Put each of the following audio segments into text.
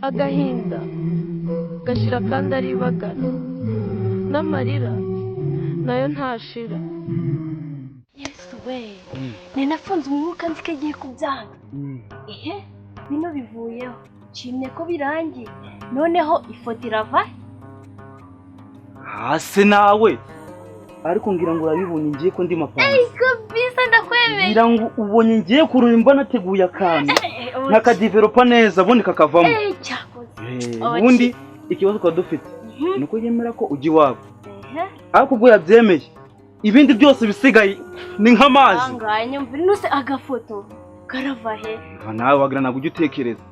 Agahinda gashira kandi aribagara, n'amarira nayo ntashira. Yesu we, nari nafunze umwuka nzi ko agiye kubyanga. Ehe, bino bivuyeho, nshimye ko birangiye. Noneho ifoto irava hasi nawe, ariko ngira ngo urabibonye ngiye ko ndi mapanze. Kabisa ndakwemeye. Ngira ngo ubonye ngiye kurumba nateguye akantu nkakadevelopa neza ubundi kakavamo. Cyakoze. Ubundi ikibazo kwa dufite nuko yemera ko ujya iwabo, ariko ubwo yabyemeye ibindi byose bisigaye ni nk'amazi. Nyumva nuse agafoto karava he? Nawe wagira ntabwo ujya utekereza.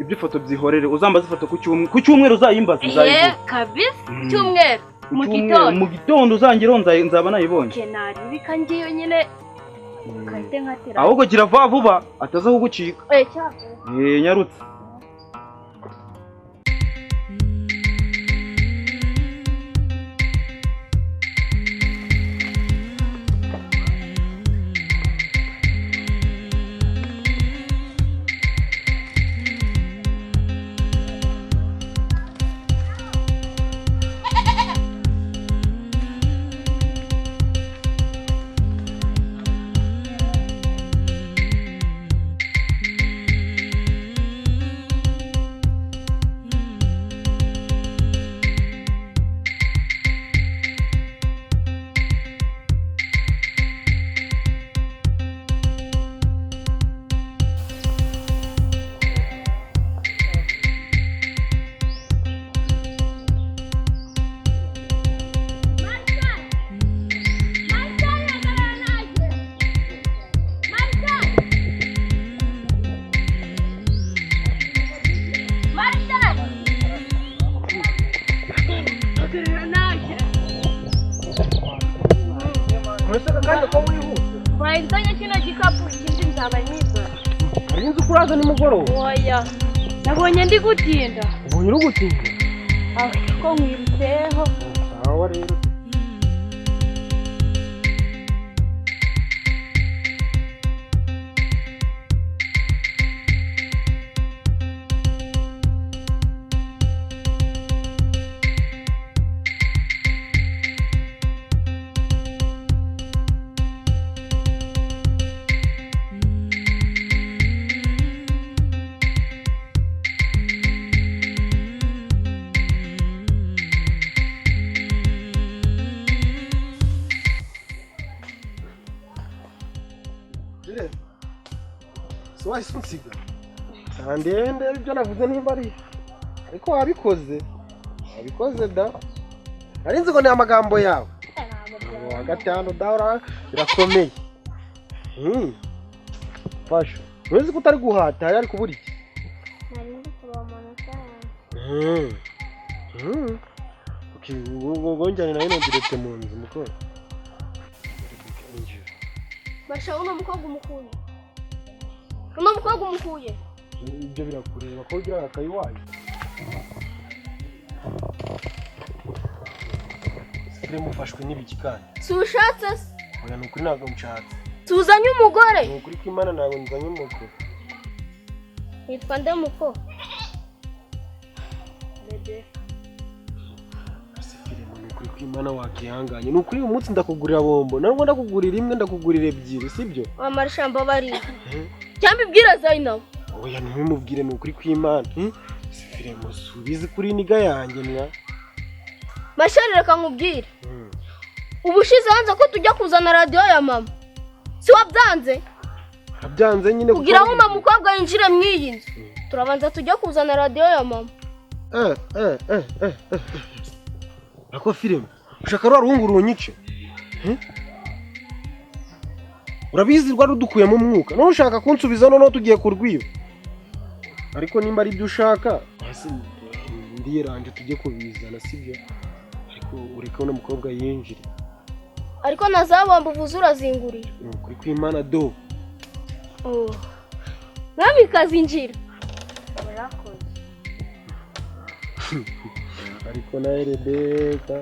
Ibyo ifoto byihorere, uzambaza ifoto ku cyumweru uzayimbaza uzayibona. Kabisa cyumweru mu gitondo. Mu gitondo uzangiraho nzaba nayibonye. Kenari bikangiyo nyine kahite nkatera. Ahubwo gira vuba vuba ataza kugucika. Cyakoze. Nyarutse. Nzanye kino gikapu ikindi nzaba nibura. Hari inzu kuraza nimugoroba? Oya, nabonye ndi gutinda. Ubonye uri gutinda? Aho ko nkwirutseho. Sawa rero. Wahise unsiga ndende ibyo navuze nimba ari ariko wabikoze wabikoze da nari nzi ngo ni amagambo yawe wa gatanu da birakomeye. Fasha uzi ko utari guhata yari kubura iki? Nari ndi kuba amanota yanjye. Okay, ubwo njyane nayo ndirete mu nzu mukoro. Basha uno mukobwa umukuye. Uno mukobwa umukuye. Ibyo birakureba ko ugira akayiwaye. Sikire mufashwe n'ibiki kandi. Si ushatse? Oya nukuri ntabwo nshatse. Tuzanye umugore. Nukuri ko Imana ntabwo nzanye umugore. Nitwa nde muko? Bebe. Sikire nukuri ko Imana wakihanganye. Nukuri uyu munsi ndakugurira bombo. Ntabwo ndakugurira imwe ndakugurira ebyiri, sibyo? Wa marshamba bari. Cyangwa ibwira Zainab. Oya ntumubwire nukuri ko Imana. Sifire musubize kuri niga yanjye mwa. Mashari reka nkubwire. Ubushize hanze ko tujya kuzana radio ya mama. Si wabyanze? Abyanze nyine kugira ngo mama mukobwa yinjire mwiyi nzu. Turabanza tujya kuzana radio ya mama. Ako film. Ushaka rwa ruhungu runyice. Urabizi rwa rudukuyemo umwuka. None ushaka kunsubiza none tugiye kurwiba. Ariko nimba ari byo ushaka, ndiyeranje tujye kubizana sibyo? Ariko ureka uno mukobwa yinjire. Ariko nazabomba uvuze urazingurira. Kuri kwimana do. Oh. Mwami kazinjira. Urakoze. Ariko na Rebeka.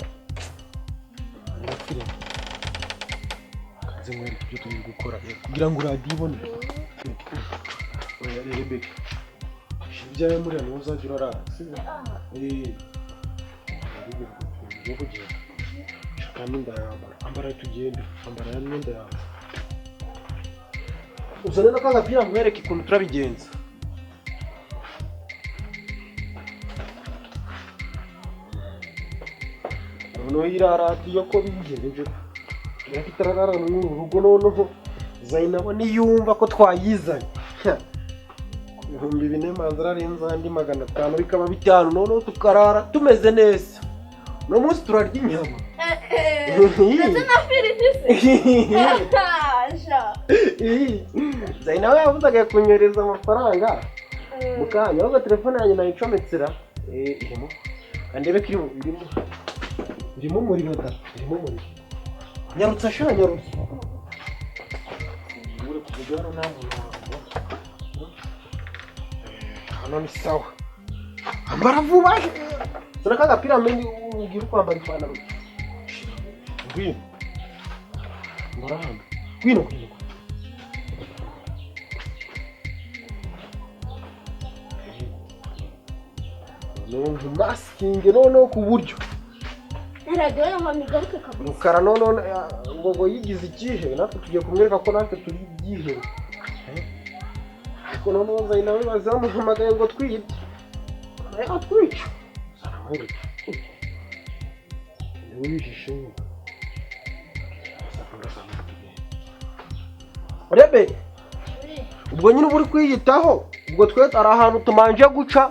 Nze nkwereke ibyo turi gukora rero kugira ngo radiyo ibone. Oya Rebeka, ibyawe muri hano uzajya urarara, sibyo? Ugiye kugenda, shaka imyenda yambara, ambara tugende, ambara ya myenda yawe, uzane n'akagapira nkwereke ukuntu turabigenza. Noneho iriya radiyo ko bigenje ariko itararara muri uru rugo, noneho Zainabo niyumva ko twayizanye 4000 manza ararenze andi 500 bikaba 5, noneho tukarara tumeze neza. Uno munsi turarya inyama ndetse na firiti se. Zainabo yavuze agiye kunyohereza amafaranga mu kanya, ahubwo telefone yanjye nayicometsera irimo, ndebe ko irimo umuriro da, irimo umuriro. Nyarutsa sha, nyarutsa. Uri kuvuga hano nta muntu wabona. Hano ni sawa. Ambara vuba. Sura kagapira mengi ugira kwambara ipantaro. Ngwino. Ambara hano. Ngwino ngwino. Noneho masking noneho ku buryo radiyo ya mama igaruke kabisa. Rukara noneho ngo yigize icyihebe, natwe tugiye kumwereka ko natwe turi ibyihebe. Ariko noneho Zainabo bazamuhamagaye ngo twibye, reka twice. Rebe ubwo nyine uba uri kwiyitaho, ubwo twe hari ahantu tumanje guca,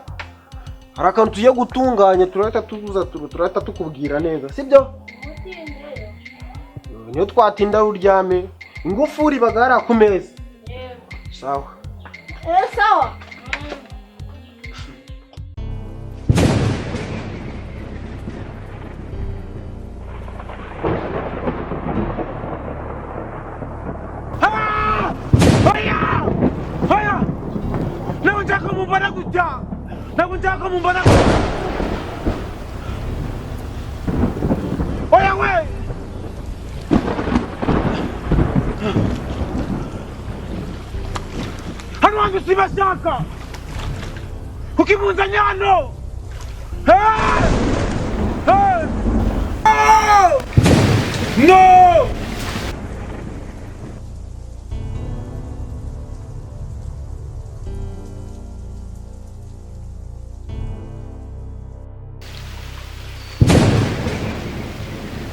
hari akantu tugiye gutunganya, turahita tuza turahita tukubwira neza, sibyo? Niyo twatinda uryame, ingufuri bagara ku meza. Sawa. Sawa. Haya! Ntabwo nshaka mumbona gutya! Ntabwo nshaka mumbona. Oya we! Hano wanjye sibashaka! Kuki munzanye hano? Hey! Hey! No!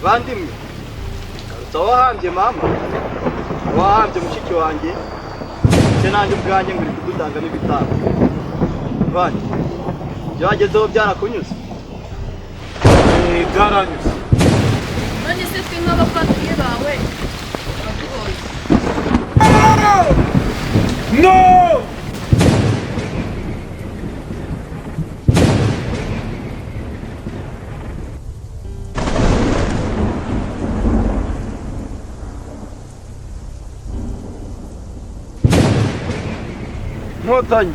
Bandimwe, garutse aho wahambye mama, wahambye mushiki wanjye, ndetse nanjye ubwanjye ngo uri kudutanga n'ibitambo. Bandi, ibyo wagezeho byarakunyuze? Byaranyuze. None se twe nk'abavandimwe bawe uratugoye. No! Nkotanyi,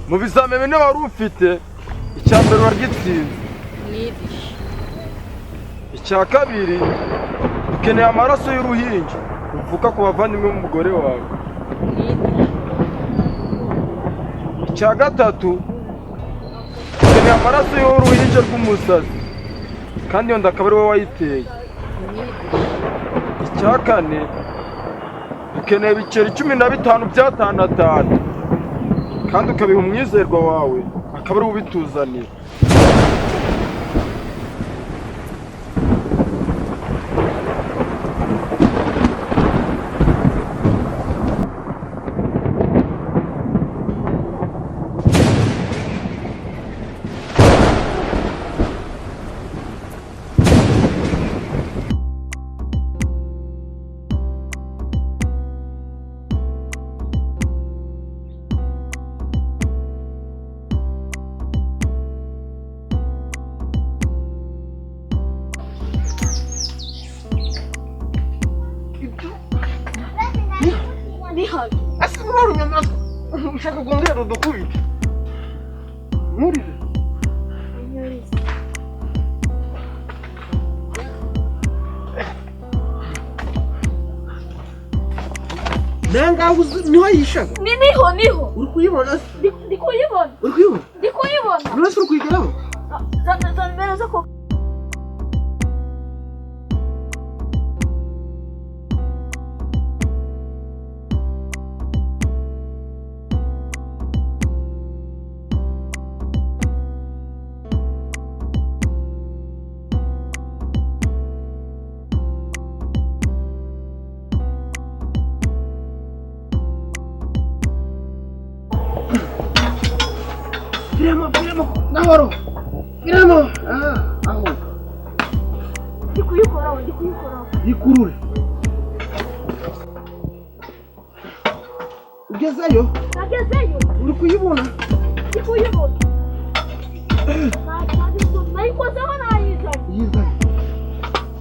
mu bizame bine wari ufite, icya mbere uragitsinze, icya kabiri ukeneye amaraso y'uruhinja ruvuka ku bavandimwe b'umugore wawe, icya gatatu ukeneye amaraso y'uruhinja rw'umusazi kandi iyo nda akaba ari wowe wayiteye, icya kane ukeneye ibiceri 15 by'atanu kandi ukabiha umwizerwa wawe akaba ari ubituzanira. Ushaka kumbwira udukubite? Nkurire. Nangaho niho yishaga. Ni niho niho. Uri kuyibona se? Ndi kuyibona. Uri kuyibona? Ndi kuyibona. None se uri kuyigeraho? Zana mbere zo ko. Viramo, viramo, gahoro. Viramo. Aho. Ndi kuyikoraho, ndi kuyikoraho. Yikurure. Ugezeyo? Nagezeyo. Uri kuyibona? Ndi kuyibona. Nayikozeho nayizanye. Yizanye.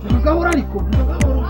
Vuga gahoro ariko, vuga gahoro.